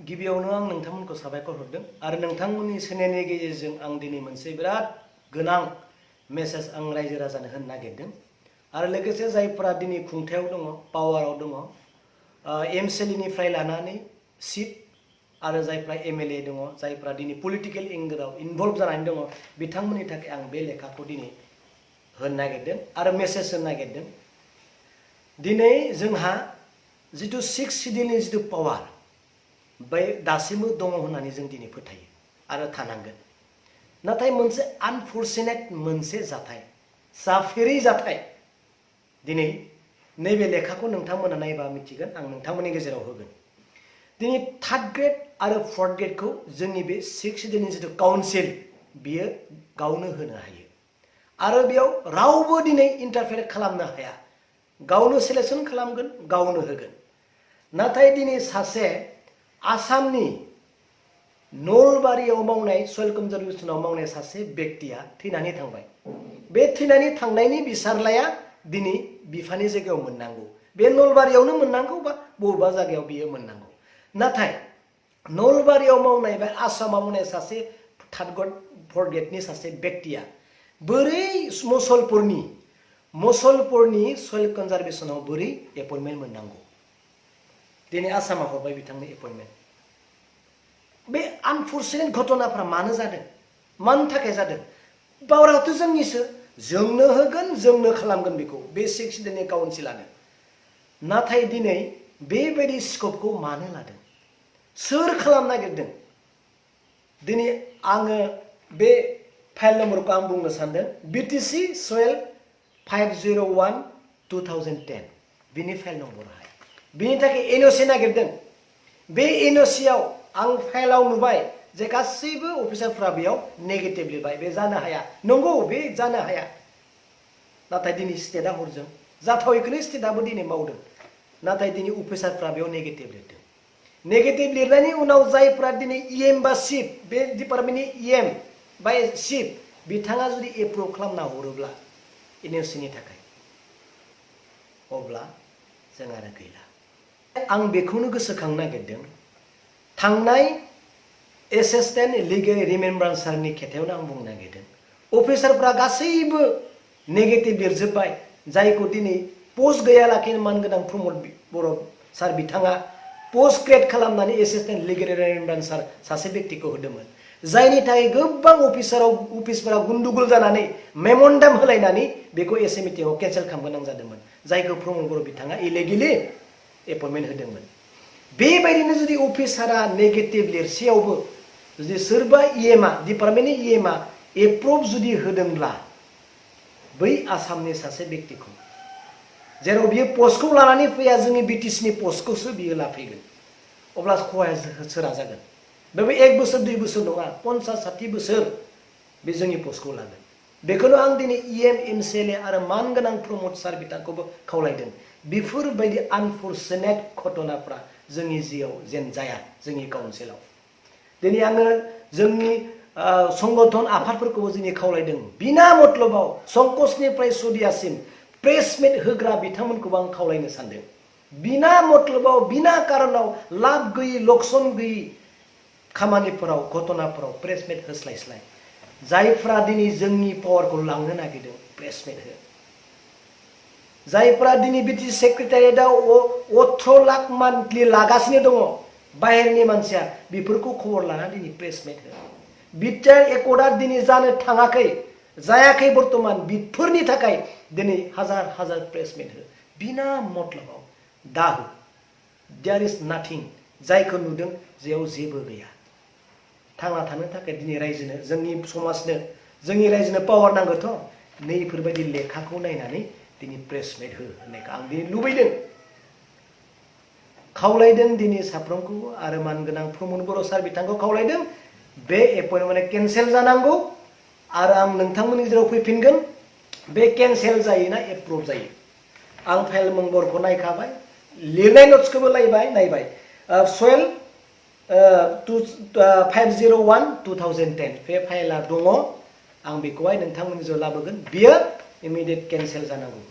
गिबियावनो आं नोंथांमोनखौ साबायखर हरदों आरो नोंथांमोननि सोनायनि गेजेरजों आं दिनै मोनसे बिराद गोनां मेसेज आं रायजो राजानो होनो नागिरदों आरो लोगोसे जायफोरा दिनै खुंथायाव दङ पावाराव दङ एमसिएलनिफ्राय लानानै सिट आरो जायफ्रा एमएलए दङ जायफ्रा दिनै पलिटिकल एंगेलाव इनभल्व जानानै दङ बिथांमोननि थाखाय आं बे लेखाखौ दिनै होनो नागिरदों आरो मेसेज होनो नागिरदों दिनै जोंहा जिथु 6 शिड्यूलनि जिथु पावार बै दासिमबो दङ होननानै जों दिनै फोथायो आरो थानांगोन नाथाय मोनसे आनफर्चुनेट मोनसे जाथाय जाफेरै जाथाय दिनै नैबे लेखाखौ नोंथांमोना नायबा मिथिगोन आं नोंथांमोननि गेजेराव होगोन दिनै 3rd ग्रेड आरो 4th ग्रेडखौ जोंनि बे 6 शिड्यूलनि जिथु काउन्सिल बियो गावनो होनो हायो आरो बेयाव रावबो दिनै इन्टारफेयर खालामनो हाया गावनो सिलेक्शन खालामगोन गावनो होगोन नाथाय दिनै सासे आसामनि नलबारियाव मावनाय सयल कनजारभेसनाव मावनाय सासे व्यक्तिया थैनानै थांबाय बे थैनानै थांनायनि बिसारलाया दिनै बिफानि जायगायाव मोननांगौ बे नलबारियावनो मोननांगौ बा बबेबा जायगायाव बियो मोननांगौ नाथाय नलबारियाव मावनाय बा आसामाव मावनाय सासे 3rd ग्रेड 4th ग्रेडनि सासे व्यक्तिया बोरै मसलपुरनि सयल कनजारभेसनाव बोरै एपइन्टमेन्ट मोननांगौ दिनै आसामा हरबाय बिथांनो एपइन्टमेन्ट बे आनफर्चुनेट घटनाफ्रा मानो जादों मानि थाखाय जादों पावाराथ' जोंनिसो जोंनो होगोन जोंनो खालामगोन बेखौ बे 6 शिड्यूलनि काउन्सिलानो नाथाय दिनै बेबायदि स्कपखौ मानो लादों सोर खालामनो नागिरदों दिनै आङो बे फाइल नम्बरखौ आं बुंनो सानदों बिटिसि सयल 501/2010 बिनि फाइल नम्बराहाय बिनि थाखाय एनओसि नागिरदों बे एनओसियाव आं फाइलाव नुबाय जे गासैबो अफिसारफ्रा बेयाव नेगेटिभ लिरबाय बे जानो हाया नंगौ बे जानो हाया नाथाय दिनै स्टेटआ हरजों जाथावैखौनो स्टेटआबो दिनै मावदों नाथाय दिनै अफिसारफ्रा बेयाव नेगेटिभ लिरदों नेगेटिभ लिरनायनि उनाव जायफ्रा दिनै इएम बा चिफ बे डिपार्टमेन्टनि इएम बा चिफ बिथाङा जुदि एप्रुभ खालामना हरोब्ला एनओसिनि थाखाय अब्ला जों आरो गैला आं बेखौनो गोसोखांनो नागिरदों थांनाय एसिस्टेन्ट लिगेल रिमेम्ब्रान्सारनि खेथायावनो आं बुंनो नागिरदों अफिसारफ्रा गासैबो नेगेटिभ लिरजोब्बाय जायखौ दिनै पोस्ट गैयालाखिनो मानगोनां प्रमद बर' सार बिथाङा पोस्ट क्रिएट खालामनानै एसिस्टेन्ट लिगेल रिमेम्ब्रान्सार सासे व्यक्तिखौ होदोंमोन जायनि थाखाय गोबां अफिसफोरा गुन्दुगुल जानानै मेमन्डाम होलायनानै बेखौ एसए मिटिंआव केन्सेल खालामनो गोनां जादोंमोन जायखौ प्रमद बर' बिथाङा इलिगेलि एपइन्टमेन्ट होदोंमोन बेबायदिनो जुदि अफिसारा नेगेटिभ लिरसेयावबो जुदि सोरबा इएमआ डिपार्टमेन्टनि इएमआ एप्रुभ जुदि होदोंब्ला बै आसामनि सासे व्यक्तिखौ जेराव बियो पस्टखौ लानानै फैया जोंनि बिटिसिनि पस्टखौसो बियो लाफैगोन अब्ला खहाया सोरा जागोन बेबो 1 बोसोर 2 बोसोर नङा 50-60 बोसोर बे जोंनि पस्टखौ लागोन बेखौनो आं दिनै इएम एमसिएलए आरो मानगोनां प्रमद सार बिथांखौबो खावलायदों बेफोरबायदि आनफर्चुनेट घटनाफ्रा जोंनि जिआव जेन जाया जोंनि काउन्सिलाव दिनै आङो जोंनि संगठन आफादफोरखौबो जोंनि खावलायदों बिना मतलबाव संकसनिफ्राय सदियासिम प्रेसमेट होग्रा बिथांमोनखौबो आं खावलायनो सानदों बिना मतलबाव बिना कारनाव लाब गैयै लक्सन गैयै खामानिफोराव घटनाफोराव प्रेसमेट होस्लायस्लाय जायफ्रा दिनै जोंनि पावारखौ लांनो नागिरदों प्रेसमेट हो जायफ्रा दिनै बिटिसि सेक्रेटारियेटआव 18 लाख मान्थलि लागासिनो दङ बाहेरनि मानसिया बेफोरखौ खबर लाना दिनै प्रेसमेट हो बिटिआर एकर्डआ दिनै जानो थाङाखै जायाखै बर्तमान बेफोरनि थाखाय दिनै हाजार प्रेसमेट हो बिना मतलबाव दा हो देयार इज नाथिं जायखौ नुदों जेयाव जेबो गैया थांना थानो थाखाय दिनै रायजोनो जोंनि समाजनो जोंनि रायजोनो पावार नांगौथ' नैफोरबायदि लेखाखौ नायनानै दिनै प्रेसमेट हो होननायखौ आं दिनै लुबैदों खावलायदों दिनै साफ्रोमखौबो आरो मानगोनां प्रमद बर' सार बिथांखौ खावलायदों बे एपइन्टमेन्टआ केन्सेल जानांगौ आरो आं नोंथांमोननि गेजेराव फैफिनगोन बे केन्सेल जायोना एप्रुभ जायो आं फाइल नम्बरखौ नायखाबाय लिरनाय नट्सखौबो नायबाय सयल 501/2010 बे फाइला दङ आं बेखौहाय नोंथांमोननि गेजेराव लाबोगोन बियो इमिडियेट केन्सेल जानांगौ